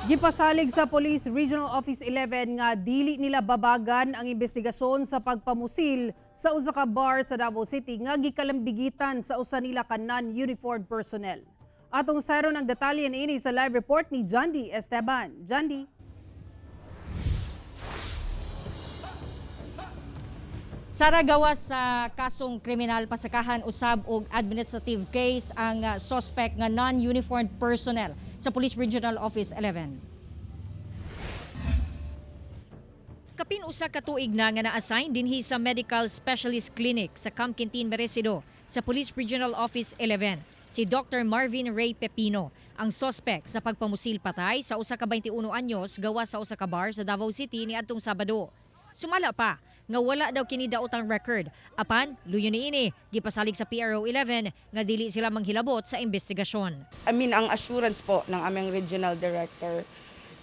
Gipasalig sa Police Regional Office 11 nga dili nila babagan ang investigasyon sa pagpamusil sa usa ka bar sa Davao City nga gikalambigitan sa usa nila ka non-uniformed personnel. Atong sayron ang detalye niini sa live report ni Jandy Esteban. Jandy. Sara, gawas sa kasong kriminal, pasakahan usab og administrative case ang suspect nga non-uniformed personnel sa Police Regional Office 11. Kapin usa ka tuig na nga na-assign dinhi sa Medical Specialist Clinic sa Camp Quintin Merecido sa Police Regional Office 11 si Dr. Marvin Ray Pepino, ang suspect sa pagpamusil patay sa usa ka 21 anyos gawas sa usa ka bar sa Davao City niadtong Sabado. Sumala pa nga wala daw kini daotang record. Apan, luyo niini, gipasalig sa PRO 11 nga dili sila manghilabot sa investigasyon. I mean, ang assurance po ng aming regional director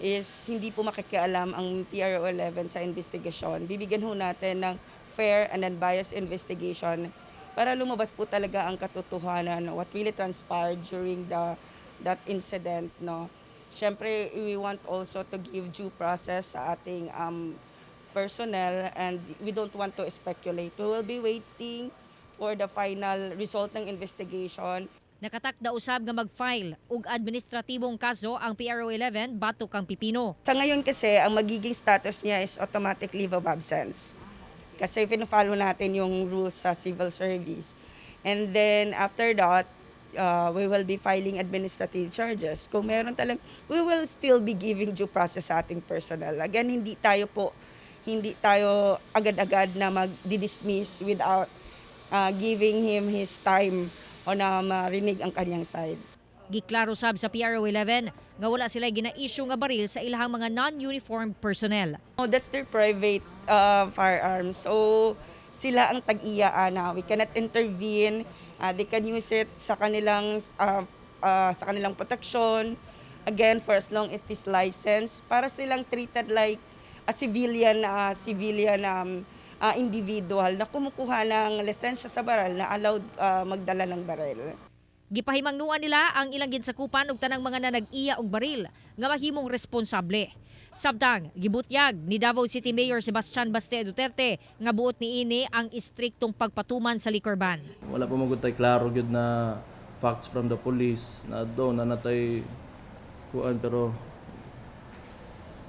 is hindi po makikialam ang PRO 11 sa investigasyon. Bibigyan ho natin ng fair and unbiased investigation para lumabas po talaga ang katotohanan, what really transpired during that incident, no. Siyempre, we want also to give due process sa ating personnel and we don't want to speculate. We will be waiting for the final result ng investigation. Nakatakda usab nga mag-file og administratibong kaso ang PRO 11 batok kang Pipino. Sa ngayon kasi, ang magiging status niya is automatic leave of absence. Kasi pino-follow natin yung rules sa civil service. And then after that, we will be filing administrative charges. Kung meron talang, we will still be giving due process sa ating personnel. Again, hindi tayo agad-agad na mag-dismiss without giving him his time o na marinig ang kanyang side. Giklaro sab sa PRO 11 nga wala sila gina-issue nga baril sa ilahang mga non-uniformed personnel. Oh, that's their private firearms. So, sila ang tag-iya ana. We cannot intervene. They can use it sa kanilang protection. Again, for as long it is licensed, para silang treated like a civilian individual na kumukuha ng lisensya sa baril na allowed magdala ng baril. Gipahimangnuan nila ang ilang ginsakupan og tanang mga nanag-iya og baril nga mahimong responsable. Samtang gibutyag ni Davao City Mayor Sebastian Baste Duterte nga buot niini ang istriktong pagpatuman sa liquor ban. Wala pa magud tay klaro gyud na facts from the police na do na natay kuan, pero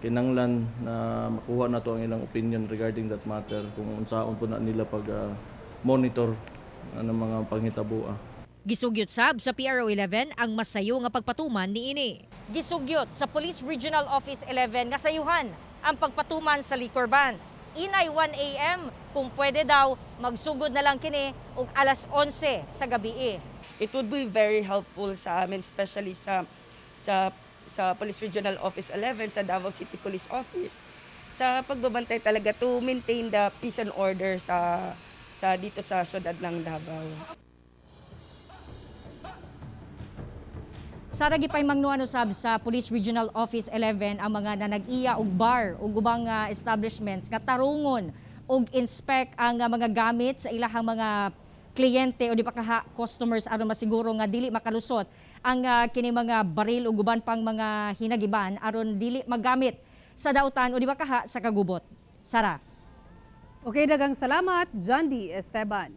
kinanglan na makuha na to ang ilang opinion regarding that matter, kung unsaon po na nila pag monitor ang mga panghitaboa. Gisugyot sab sa PRO 11 ang masayo nga pagpatuman niini. Gisugyot sa Police Regional Office 11 nga sayuhan ang pagpatuman sa liquor ban. Inay 1 a.m., kung pwede daw magsugod na lang kini og alas 11 sa gabi. It would be very helpful sa amin, especially sa Police Regional Office 11, sa Davao City Police Office, sa pagbabantay talaga to maintain the peace and order sa dito sa syudad ng Davao. Sara, gipahimangnuan usab sa Police Regional Office 11 ang mga nanag-iya og bar ug ubang establishments nga tarungon og inspect ang mga gamit sa ilahang mga kliyente o di pa kaha customers aron masiguro nga dili makalusot ang kini mga baril ug uban pang mga hinagiban aron dili magamit sa dautan o di ba kaha sa kagubot. Sara. Okay, daghang salamat, Jandy Esteban.